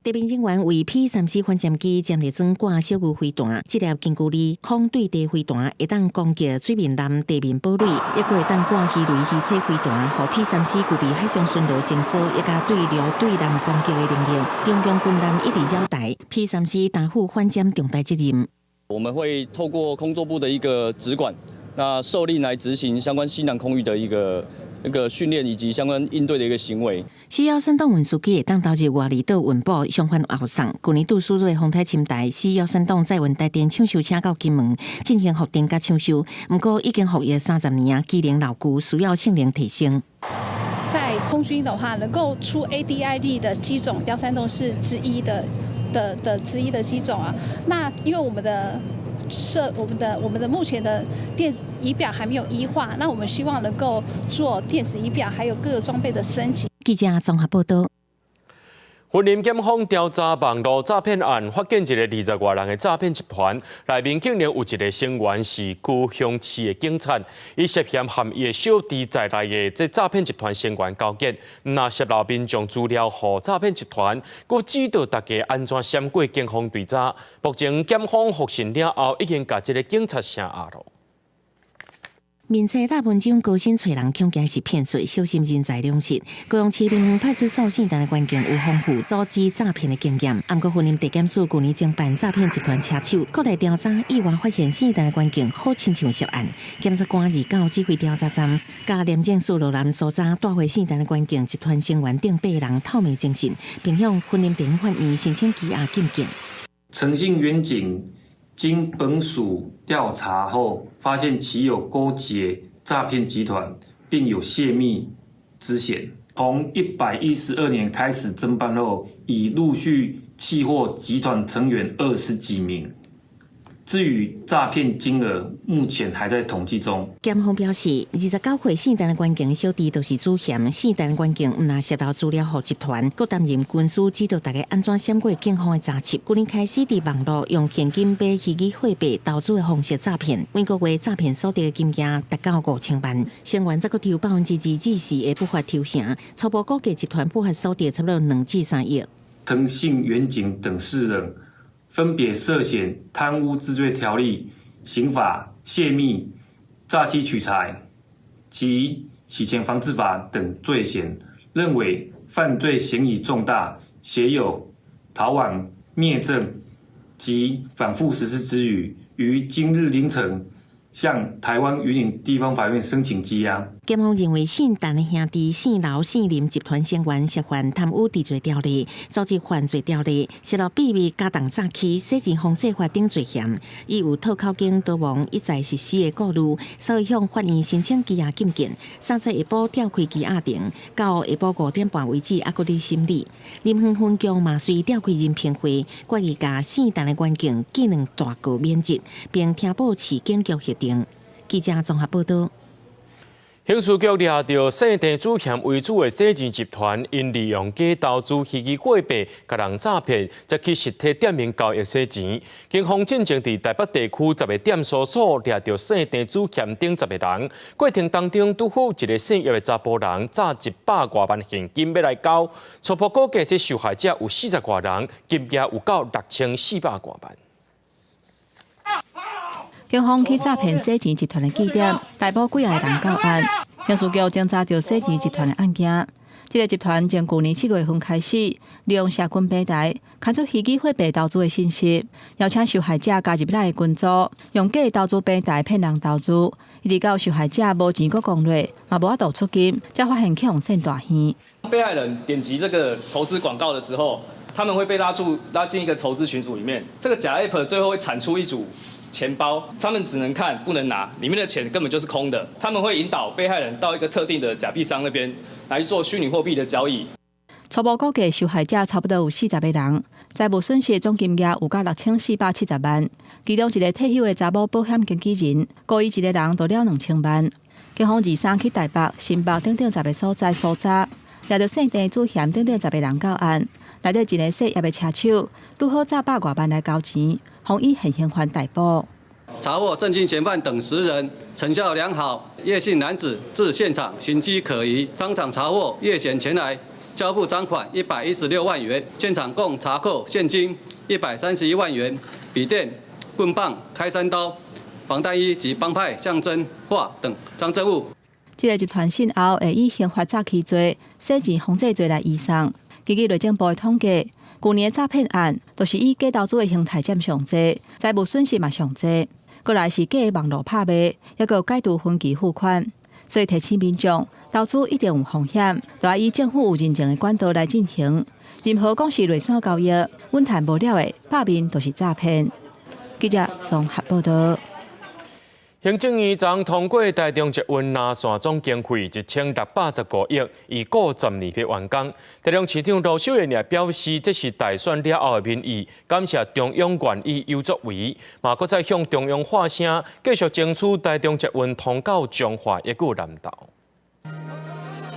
地面人員為 P-3C 反潛機佔立裝掛小牛飛彈，這粒近距離空對地飛彈會當攻擊水面艦地面堡壘，抑閣會當掛魚雷魚刺飛彈，予 P-3C 具備海上巡邏偵搜，以及對陸對艦攻擊的能力。中共軍艦一直擾台，P-3C 擔負反潛重大責任。我們會透過空作部的一個直管，那受令來執行相關西南空域的一個訓練以及相關應對的一個行為。 C-130運輸機會當投入外離島運補，相反後送。去年度輸入的風颱侵台，C-130載運台電搶修車到金門進行復電佮搶修，毋過已經服役30年啊，機能老舊，需要性能提升。在空軍的話，能夠出 ADIZ 的機種，130是之一的之一的機種啊。那因為我們的設我們的我們的目前的電子儀表還沒有 E 化，那我們希望能夠做電子儀表，還有各個裝備的升級。記者綜合報道。雲林檢方調查網路詐騙案，發現一個20外人的詐騙集團，內面竟然有一個成員是高雄市的警察，伊涉嫌和伊的小弟在內的這詐騙集團成員勾結，毋但洩露民眾資料予詐騙集團，閣指導大家按怎閃過警方追查。目前檢方複審了後，已經共這个警察聲押囉。面冊大文章高薪揣人，恐驚是騙術，小心人財兩失。高雄市林園派出所姓陳的員警有豐富阻止詐騙的經驗，毋過雲林地檢署去年偵辦詐騙集團車手，國內調查意外發現姓陳的員警好親像涉案。檢察官29指揮調查站，佮廉政署羅南搜查帶回姓陳的員警集團成員等8人透明偵訊，並向雲林地方法院申請羈押禁見。陳姓員警經本署調查後，發現其有勾結詐騙集團，並有洩密之嫌。從112年開始偵辦後，已陸續緝獲集團成員20幾名。至於詐騙金額，目前還在統計中。檢方表示，29歲姓陳的員警小弟就是主嫌，姓陳的員警毋但洩露資料予集團，閣擔任軍師指導大家按怎閃過警方的查緝。去年開始佇網路用現金買虛擬貨幣投資的方式詐騙，每個月詐騙所得的金額達到5000萬。成員則閣抽2.24%的不法抽成，初步估計集團不法所得差不多2至3億。陳姓員警等4人。分別涉嫌貪污治罪條例、刑法、洩密、詐欺取財及洗錢防治法等罪嫌，認為犯罪嫌疑重大，且有逃往滅證及反覆實施之虞，於今日凌晨向台灣雲林地方法院申請羈押。檢方認為，姓陳的兄弟姓劉、姓林集團成員涉犯貪污治罪條例、組織犯罪條例、洩露秘密、加重詐欺、洗錢防制法等罪嫌，伊有套口供逃亡一再實施的顧慮，所以向法院申請羈押禁見。30下晡調開羈押庭，到下晡5點半為止，猶閣佇審理。林園分局嘛隨調開人評會，決議共姓陳的原件記兩大告免職，並聽報市警局核定。記者綜合報道。刑事局掠著姓鄭祖賢為主的洗錢集團，𪜶利用假投資虛擬貨幣，共人詐騙，才去實體店面交易洗錢。警方進前佇台北地區10个點搜索，掠著姓鄭祖賢等10个人。過程當中，拄好一个姓葉的查埔人詐100外萬現金欲來交，初步估計這受害者有40外人，金額有到6400外萬。警方去詐騙洗錢集團的據點，逮捕幾仔个人到案。刑事局偵查著洗錢集團的案件。這个集團從舊年7月份開始，利用社群平台刊出虛擬貨幣投資的信息，邀請受害者加入咱的群組，用假投資平台騙人投資，一直到受害者無錢閣講落，嘛無法度出金，才發現去予騙大耳。被害人點擊這個投資廣告的時候，他們會被拉進一個籌資群組裡面。這個假 app 最後會產出一組錢包，他們只能看不能拿，裡面的錢根本就是空的。他們會引導被害人到一個特定的假幣商那邊來做虛擬貨幣的交易。初步估計受害者差不多有40個人，財務損失總金額有到6470萬。其中一個退休的查某保險經紀人，估伊一个人就了2000萬。警方23去台北、新北等等10個所在搜查，掠著姓鄭祖賢等等10個人到案，內底一个姓葉的車手，拄好詐100外萬來交錢，予以現行犯逮捕。查獲正經嫌犯等10人，成效良好。葉姓男子至現場形跡可疑，當場查獲葉嫌前來交付贓款116萬元，現場共查扣現金131萬元、筆電、棍棒、開山刀、防彈衣及幫派象徵畫等贓證物。這个集團訊後會以刑法詐欺罪、洗錢防制罪來移送。根據內政部的統計，舊年的詐騙案都是以假投資的形態佔上濟，財務損失嘛上濟。過來是假網路拍賣，抑閣有解除分期付款，所以提醒民眾投資一定有風險，都愛以政府有認證的管道來進行。任何講是內線交易，穩趁無了的，罷面就是詐騙。記者綜合報道。行政院昨通過台中捷運南線總經費1615億，預估10年欲完工。台中市長盧秀燕也表示，這是大選了後的民意，感謝中央願意有作為，嘛閣再向中央發聲，繼續爭取台中捷運通到彰化抑閣南投。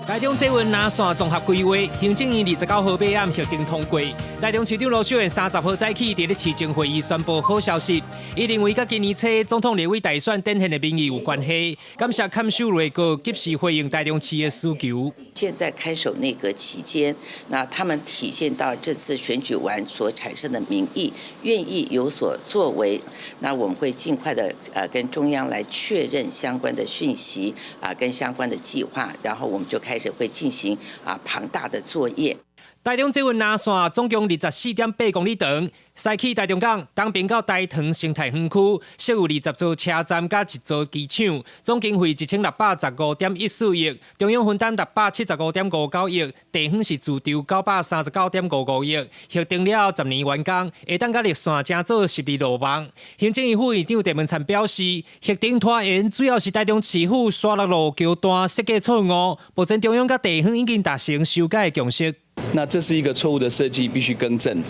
台中捷運南線綜合規劃，行政院29號尾暗核定通過。台中市長盧秀燕30號早起佇咧市政會議宣布好消息，伊認為佮今年初總統立委大選展現的民意有關係，感謝看守內閣及時回應台中市的需求。現在看守內閣期間，那他們體現到這次選舉完所產生的民意，願意有所作為，那我們會盡快的跟中央來確認相關的訊息啊，跟相關的計劃，然後我們就開始會進行啊龐大的作業。台中捷運南線總共24.8公里長，西起台中港，東邊到大塘生態園區，設有20座車站佮一座機場，總經費1615.14億，中央分擔675.59億，地方是自籌939.55億，核定了後10年完工，會當佮綠線成做十字路網。行政院副院長鄭文燦表示，核定拖延主要是台中市府沙鹿路橋段設計錯誤，目前中央佮地方已經達成修改的共識。那這是一個錯誤的設計，必須更正。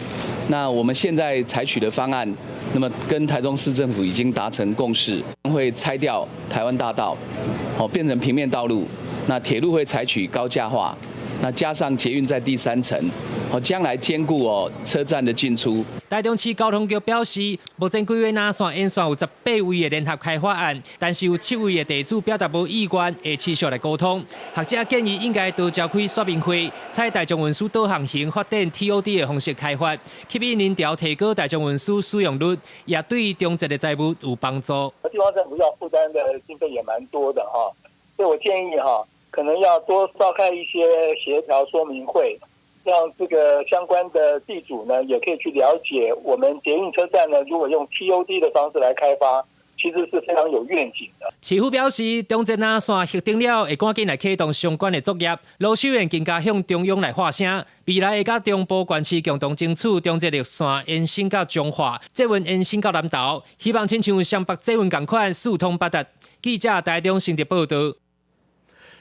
那我們現在採取的方案，那麼跟台中市政府已經達成共識，會拆掉台灣大道，哦，變成平面道路。那鐵路會採取高架化，那加上捷運在第三層，哦，將來兼顧哦車站的進出。台中市交通局表示，目前規劃南線沿線有18位的聯合開發案，但是有7位的地主表達無意願，會持續來溝通。學者建議應該多召開說明會，採大眾運輸導航型發展 TOD 的方式開發，吸引人潮，提高大眾運輸使用率，也對中捷的財務有幫助。地方政府要負擔的經費也蠻多的哈，所以我建議哈，可能要多召開一些協調說明會。讓這個相關的地主呢，也可以去了解我們捷運車站呢，如果用 TOD 的方式來開發，其實是非常有願景的。市府表示，中捷藍線核定了，會趕緊來啟動相關的作業。羅秀燕更加向中央來發聲，未來會佮中部縣市共同爭取中捷綠線延伸到彰化，捷運延伸到南投，希望親像雙北捷運仝款四通八達。記者台中新竹報導。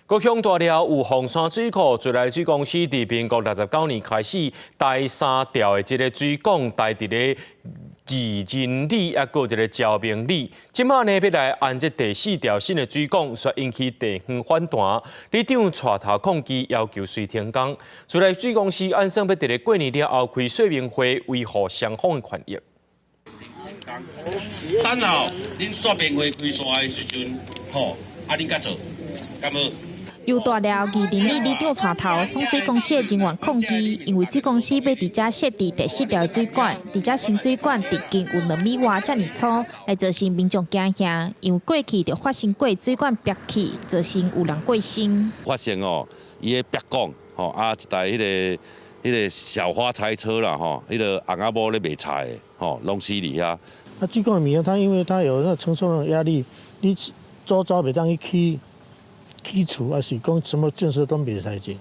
國鄉大寮有鳳山水庫，自來水公司佇民國69年開始，第三條的這个水管待佇咧義仁里，抑閣一个昭明里，這馬呢欲來安這第四條新的水管，煞引起地方反彈。里長帶頭抗議，要求隨停工。自來水公司按算欲佇咧過年了後開說明會，維護雙方的權益。等候恁說明會開煞的時陣，吼，啊，恁才做，敢無？由大寮義仁里里長帶頭，向水公司的人員抗議，因為水公司欲佇遮設置第四條的水管，佇遮新水管直徑有2米外遮爾粗，來造成民眾驚嚇。因為過去就發生過水管煏去，造成有人過身。發生哦，伊的煏管吼啊，一台彼个小發財車啦吼，彼个翁仔某咧賣菜的吼，攏死佇遐。啊，水管的物件，它因為它有那承受的壓力，你周遭袂當去起。起厝啊，是講什麼建設都袂使進。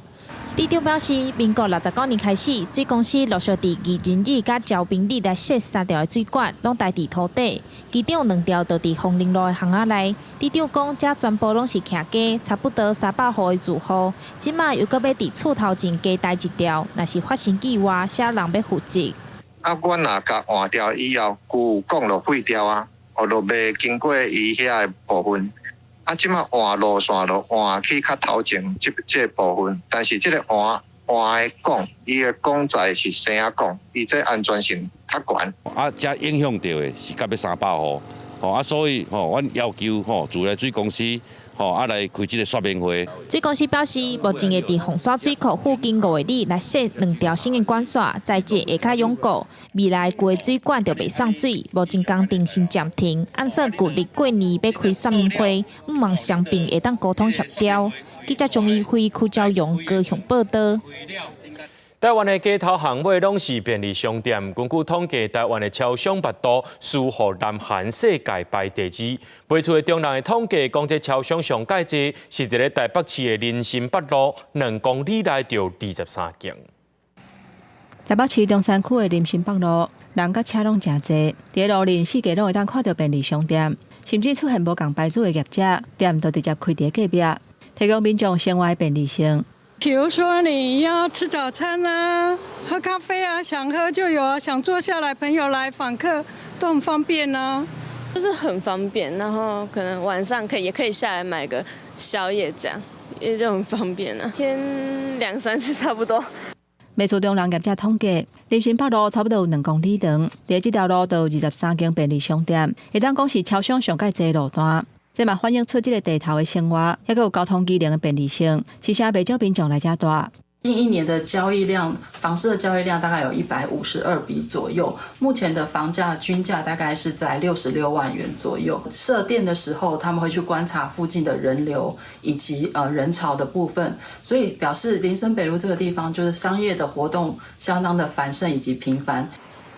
里長表示，民國69年開始，水公司陸續佇義仁里佮昭平里來設三條的水管，攏埋佇土底，其中兩條就佇豐寧路的巷仔內。里長講，這全部攏是徛家，差不多300戶的住戶，這馬又閣欲佇厝頭前加埋一條，若是發生意外，啥人欲負責？啊，阮若共換掉以後，舊管就廢掉啊，哦，就袂經過伊遐的部分。啊，這馬換路線就換去較頭前這個部分，但是這个換換的管，伊的管材是生管，伊這安全性較懸。啊，這影響著的是到欲300戶，吼啊，所以吼，阮要求吼，自來水公司吼啊來開這个說明會。水公司表示，目前會佇鳳山水庫附近5个里來設兩條新的管線，材質會較穩固。未來舊的水管就袂送水，目前工程先暫停。按算舊曆過年欲開說明會，向望雙邊會當溝通協調。記者張怡輝、柯昭榮高雄報導。台灣的街頭巷尾攏是便利商店。根據統計，台灣的超商密度輸予南韓世界排第二。賣厝的中人的統計，講這超商上蓋濟是佇咧台北市的林森北路，2公里內就23間。台北市中山區的林森北路，人佮車攏誠濟，佇路面四界攏會當看著便利商店，甚至出現無仝牌子的業者，店就直接開佇隔壁，提供民眾生活的便利性。比如說你要吃早餐啊，喝咖啡啊，想喝就有啊，想坐下來朋友來訪客都很方便啊，就是很方便。然後可能晚上可以也可以下來買個宵夜，這樣也就很方便啊。天兩三次差不多。賣厝中人業者統計，林森北路差不多有2公里長，佇這條路就有23間便利商店，會當講是超商上蓋濟路段。這嘛反映出這个地頭的生活，抑閣有交通機能的便利性，是啥袂少民眾來遮住。近一年的交易量，房市的交易量大概有152筆左右。目前的房價均價大概是在66萬元左右。設店的時候，他們會去觀察附近的人流以及人潮的部分，所以表示林森北路這個地方就是商業的活動相當的繁盛以及頻繁。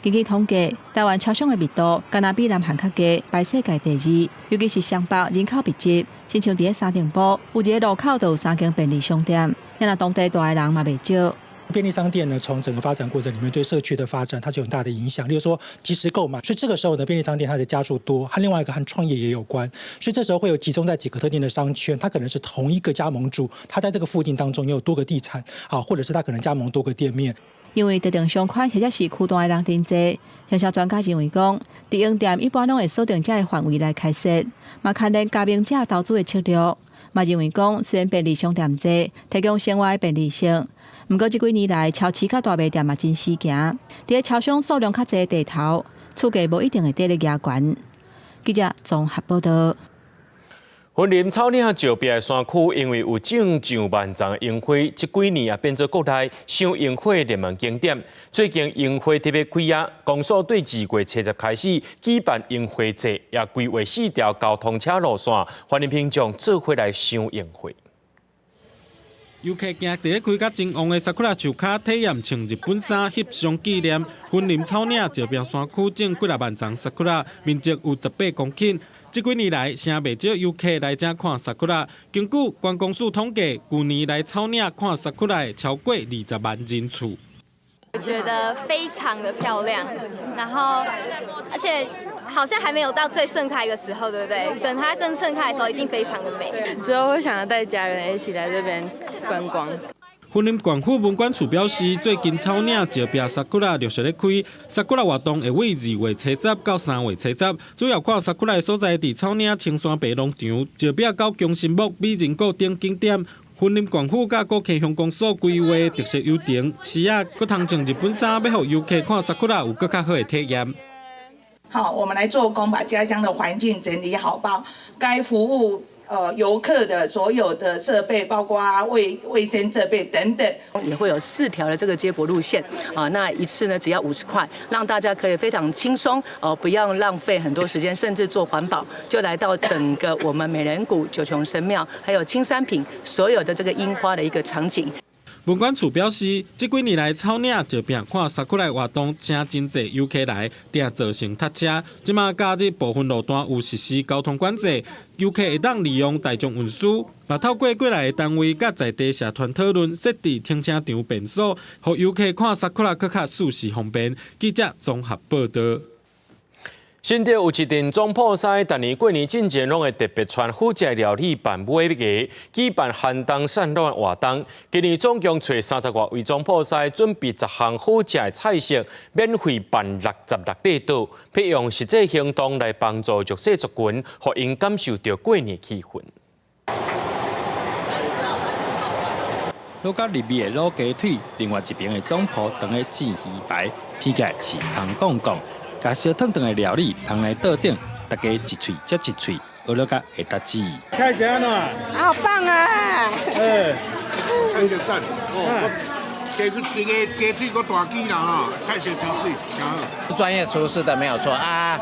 根據統計，台灣超商的密度，敢若比南韓較低，排世界第二。尤其是雙北人口密集，親像佇咧三重埔，有一个路口就有三間便利商店，若當地住的人嘛袂少。便利商店呢，從整個發展過程裡面，對社區的發展，它是有很大的影響。例如說，即時購買，所以這個時候呢，便利商店它的家數多，和另外一個和創業也有關，所以這時候會有集中在幾個特定的商圈，它可能是同一個加盟主，他在這個附近當中也有多個地產，啊，或者是他可能加盟多個店面。因為特定商圈或者是區段的人真濟，營銷專家認為講，直營店一般攏會鎖定這个範圍來開設，嘛牽連加盟者投資的策略。嘛認為講，雖然便利商店濟，提供生活的便利性，毋過這幾年來，超市佮大賣店嘛真時行。佇咧超商數量較濟的地頭，厝價無一定會綴咧加懸。記者綜合報導。雲林草嶺石壁的山區，因為有種上萬叢的櫻花，這幾年也變做國內賞櫻花的熱門景點。最近櫻花特別開啊，公所對2月70開始舉辦櫻花節，也規劃四條交通車路線，歡迎民眾做伙來賞櫻花。遊客行佇咧開甲真旺的桜樹跤，體驗穿日本衫翕相紀念。雲林草嶺石壁山區種幾若萬叢桜，面積有18公頃。這幾年來，誠袂少遊客來遮看桜。根據觀光署統計，舊年來草嶺看桜的超過20萬人次。我覺得非常的漂亮，然後而且好像還沒有到最盛開的時候，對不對？等它更盛開的時候，一定非常的美。之後會想要帶家人一起來這邊觀光。雲林縣府文管處表示，最近草嶺石壁桜陸續咧開，桜活動會佇2月初十到3月初十，主要看桜的所在佇草嶺青山白農場、石壁到江心木美人谷等景點。雲林縣府佮鼓坑鄉公所規劃特色遊程，市仔閣通穿日本衫，欲予遊客看桜有閣較好的體驗。好，我們來做工，把家鄉的環境整理好，把該服務遊客的所有的設備，包括衛生設備等等，也會有4條的這個接駁路線啊。那一次呢，只要50塊，讓大家可以非常輕鬆哦，不要浪費很多時間，甚至做環保，就來到整個我們美人谷、九芎神廟，還有青山坪所有的這個櫻花的一個場景。文管處表示，這幾年來草嶺石壁看桜的活動，請真濟遊客來，定造成塞車。這馬假日部分路段有實施交通管制，遊客會當利用大眾運輸。嘛透過過來的單位佮在地社團討論，設置停車場便所，予遊客看桜閣較舒適方便。記者綜合報道。新竹有一陣總鋪師，逐年過年進前攏會特別穿好食料理辦尾牙，舉辦寒冬散暖活動。今年總共揣30外位總鋪師，準備10項好食的菜色，免費辦66塊桌，欲用實際行動來幫助弱勢族群，予𪜶感受著過年氣氛。滷甲入味的滷雞腿，另外一邊的總鋪當咧煎魚排，片起來是香講講。共燒燙燙的料理放來桌頂，大家一喙接一喙，學了甲會達止。菜色按怎？好棒啊！欸，菜色讚哦，雞腿雞雞腿閣大支啦吼，菜色超媠，誠好。專業廚師的沒有錯啊，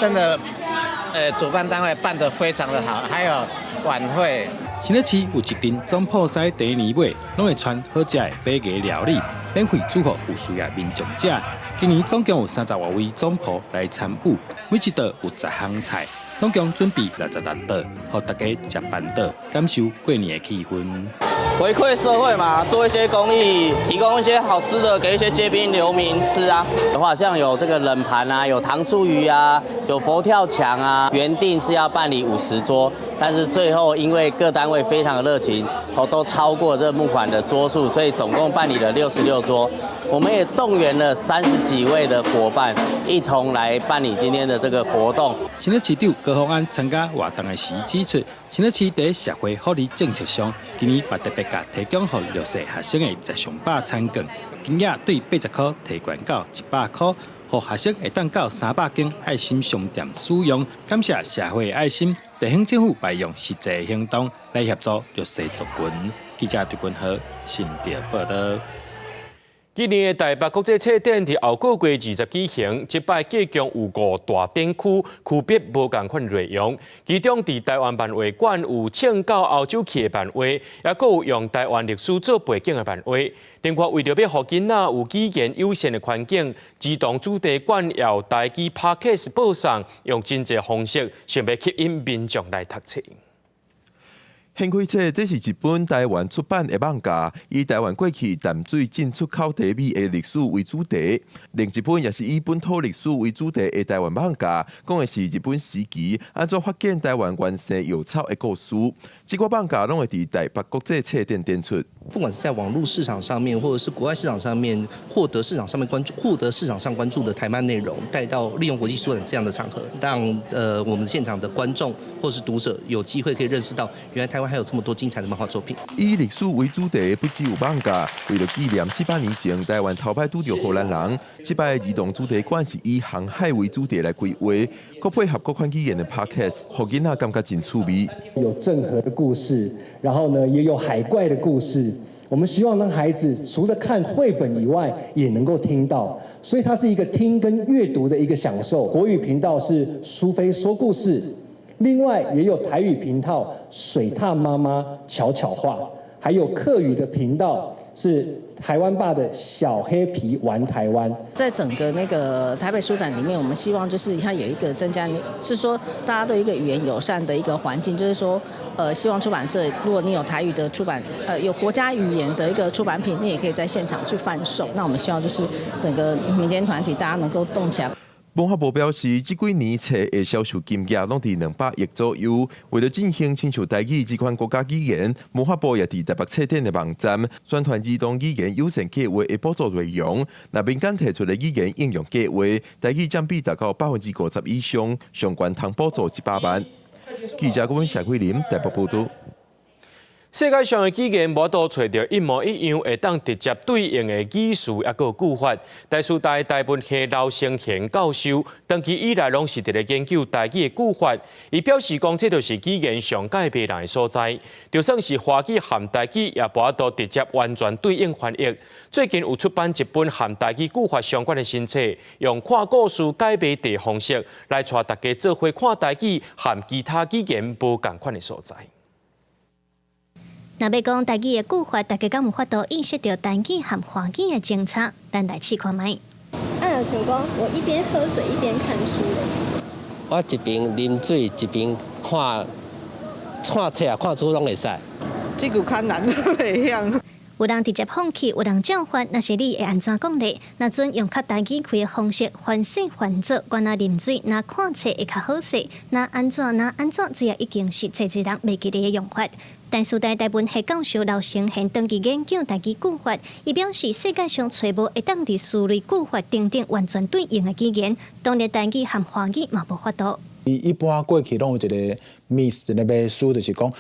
真的，主辦單位辦得非常的好，還有晚會。新北市有一陣總鋪師第年尾，攏會傳好食的尾牙料理，免費煮予有需要民眾食。今年總共有30外位總鋪來參與，每一桌有10項菜，總共準備66桌，予大家食辦桌，感受過年的氣氛。回饋社會嘛，做一些公益，提供一些好吃的給一些街邊流民吃啊。的話，像有這個冷盤啊，有糖醋魚啊，有佛跳牆啊。原定是要辦理50桌，但是最後因為各單位非常的熱情，都超過這募款的桌數，所以總共辦理了66桌。我們也動員了30幾位的夥伴，一同來辦理今天的這個活動。新北市長高虹安參加活動的時指出，新北市佇社會福利政策上，今年嘛特別共提供予弱勢學生的食上飽餐券，金額對80塊提懸到100塊，予學生會當到300間愛心商店使用。感謝社會愛心，地方政府會用實際行動來協助弱勢族群。記者杜君豪新竹報道。今年的台北國際冊展佇後個月20舉行，這擺計共有五大展區，區別無仝款內容。其中，佇台灣漫畫館有穿到歐洲去的漫畫，也閣有用台灣歷史做背景的漫畫。另外，為著欲予囡仔有語言友善的環境，兒童主題館也有台語 Podcast 播送，用真濟方式，想欲吸引民眾來讀冊。掀開冊，這是一本台灣出版的漫畫，以台灣過去淡水進出口茶米的歷史為主題。另一本也是以本土歷史為主題的台灣漫畫，講的是日本時期按怎發現台灣原生藥草的故事。這個漫畫攏會佇台北國際冊展展出。不管是在網路市場上面，或者是國外市場上面，獲得市場上面關注、獲得市場上關注的台漫內容，帶到利用國際書展這樣的場合，讓我們現場的觀眾或是讀者有機會可以認識到，原來台灣還有這麼多精彩的漫畫作品。以歷史為主題，不只有漫畫，為了紀念400年前台灣頭擺拄著荷蘭人，這擺兒童主題館是以航海為主題來規劃，閣配合各款語言的 podcast，予囡仔感覺真趣味。有鄭和的故事，然後呢，也有海怪的故事。我們希望讓孩子除了看繪本以外，也能夠聽到，所以它是一個聽跟閱讀的一個享受。國語頻道是蘇菲說故事，另外也有台語頻道水獺媽媽巧巧話，還有客語的頻道是台灣吧的小黑皮玩台灣。在整個那個台北書展裡面，我們希望就是它有一個增加，是說大家對一個語言友善的一個環境，就是說，希望出版社，如果你有台語的出版，有國家語言的一個出版品，你也可以在現場去販售。那我們希望就是整個民間團體大家能夠動起來。文化部表示，這幾年冊的銷售金額攏佇200億左右。為了振興親像台語這款國家語言，文化部也佇台北冊展的網站宣傳兒童語言友善計畫的補助內容。若民間提出的語言應用計畫，台語佔比達到50%以上，上懸通補助100萬。記者郭謝慧琳台北報導。世界上的語言無法度揣著一模一樣，會當直接對應的語詞抑閣句法。台師大台文系劉成賢教授長期以來攏是佇咧研究台語的句法。伊表示講，這就是語言上蓋迷人的所在。就算是華語和台語，也無法度直接完全對應翻譯。最近有出版一本和台語句法相關的新冊，用看故事解謎題方式來帶大家做伙看台語和其他語言無仝款的所在。若欲講台語的句法，大家敢有法度意識著台語和華語的相差？咱來試看覓。啊，若像講，我一邊喝水一邊看書。我一邊啉水一邊看看冊啊，看書攏會使。這句較難，袂曉。有人直接放棄，有人照翻。若是你會按怎講咧？若準用較台語開的方式，翻勢翻做，原來啉水，若看冊會較好勢。若按怎若按怎，這也已經是濟濟人袂記得的用法。台師大台文系教授劉成賢長期研究台語句法，伊表示世界上揣無會當佇詞類句法等等完全對應的語言，當然台語和華語嘛無法度。一般過去攏有一個 myth，一個迷思，就是講，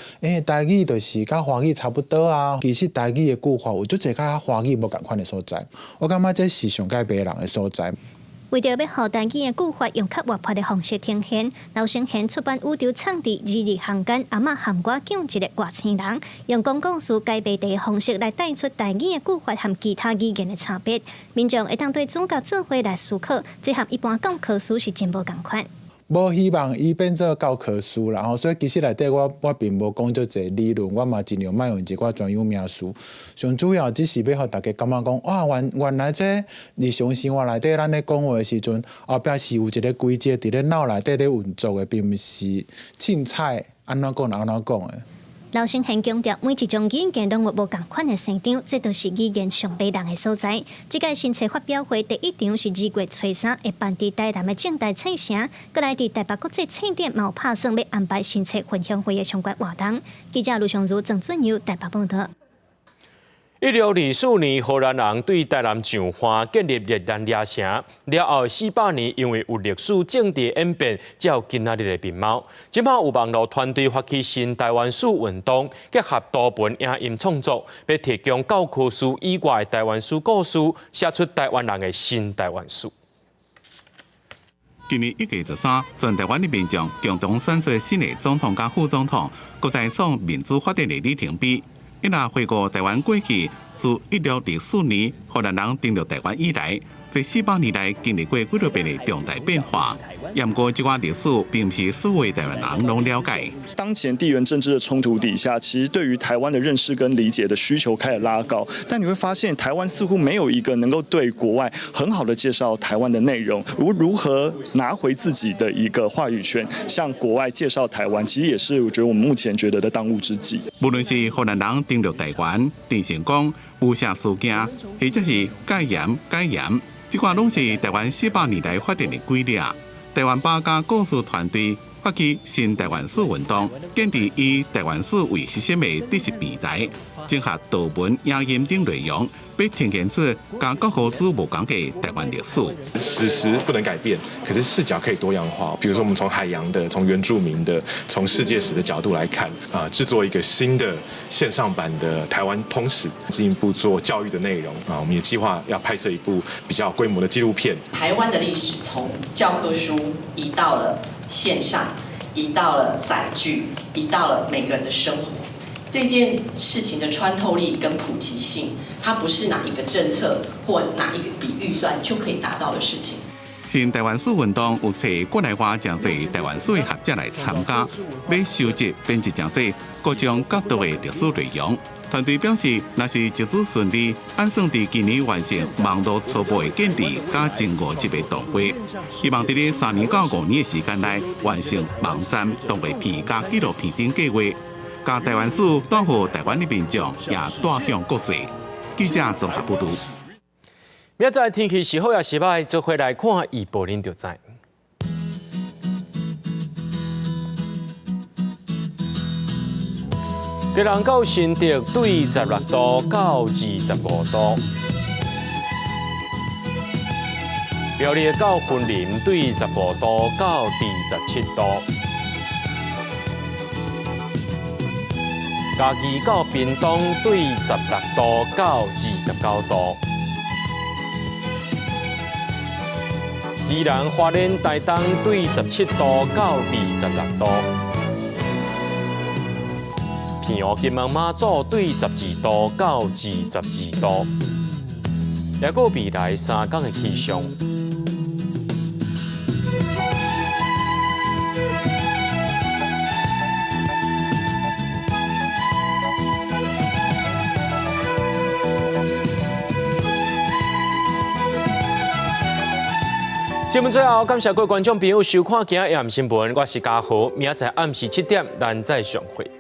台語就是佮華語差不多啊。其實台語的句法有足濟佮華語無仝款的所在，我感覺這是上蓋迷人的所在。為著欲予台語的句法用較活潑的方式呈現，劉成賢出版宇宙創佇字裡行間，阿嬤和我叫一个外星人，用講故事解謎題的方式來帶出台語的句法和其他語言的差別。民眾會當對主角做伙來思考，這和一般教科書是真無仝款。無希望伊變做教科書啦吼，所以其實內底我並無講足濟理論，我嘛盡量莫用一寡專有名詞。上主要只是欲予大家感覺講，哇，原來這日常生活內底，咱咧講話的時陣，後壁是有一個規則佇咧腦內底咧運作的，並毋是凊彩按怎講就按怎講的。劉成賢強調，每一種語言攏有無仝款的生長，這都是語言上迷人的所在。這屆新冊發表會第一場是2月初三，會辦佇台南的正大冊城，閣來佇台北國際冊展嘛有拍算欲安排新冊分享會的相關活動。記者盧尚如、鄭俊佑台北報導。1624年，荷蘭人對台南上岸建立熱蘭遮城，了後400年，因為有歷史政治演變，才有今仔日的面貌。這擺有網路團隊發起新台灣史運動，結合圖文影音創作，欲提供教科書以外的台灣史故事，寫出台灣人的新台灣史。今年1月13，全台灣的民眾共同選出新的總統佮副總統，閣再創民主發展的里程碑。一若回顧台灣過去，自1624年荷蘭人登陸台灣以來，這400年來經歷過幾多遍的重大變化。毋過這段歷史並毋是所有台灣人攏了解。當前地緣政治的衝突底下，其實對於台灣的認識跟理解的需求開始拉高。但你會發現，台灣似乎沒有一個能夠對國外很好的介紹台灣的內容。如何拿回自己的一個話語權，向國外介紹台灣，其實也是我覺得我們目前覺得的當務之急。無論是荷蘭人登陸台灣、鄭成功、霧社事件，或者是戒嚴、解嚴，這寡攏是台灣400年來發展的軌跡。台灣百家故事團隊發起新台灣史運動，建立以台灣史為核心的知識平台，整合圖文、影音等內容，欲呈現出佮教科書無仝的台灣歷史。史實不能改變，可是視角可以多樣化。比如說，我們從海洋的、從原住民的、從世界史的角度來看，啊，製作一個新的線上版的台灣通史，進一步做教育的內容。啊，我們也計劃要拍攝一部比較規模的紀錄片。台灣的歷史從教科書移到了線上，移到了載具，移到了每個人的生活。這件事情的穿透力跟普及性，它不是哪一個政策或哪一個筆預算就可以達到的事情。新台灣史運動有揣國內外誠濟台灣史的學者來參加，欲收集編輯誠濟各種角度的歷史內容。團隊表示，若是集資順利，按算佇今年完成網路初步的建立佮前五集的動畫，希望佇咧3年到5年的時間內完成網站、動畫片佮紀錄片等計劃，將台灣史帶予台灣的民眾，也帶向國際。記者綜合報導。明仔載天氣是好抑是䆀，做伙來看預報，恁就知。基隆到新竹對16度到25度，苗栗到雲林對15度到27度，嘉義到屏東對16度到29度，宜蘭花蓮台東對17度到26度。澎湖金門馬祖對12度到22度，抑閣未來3工的氣象。節目最後，感謝各位觀眾朋友收看今仔夜新聞，我是嘉豪，明仔載暗時7點，咱再相會。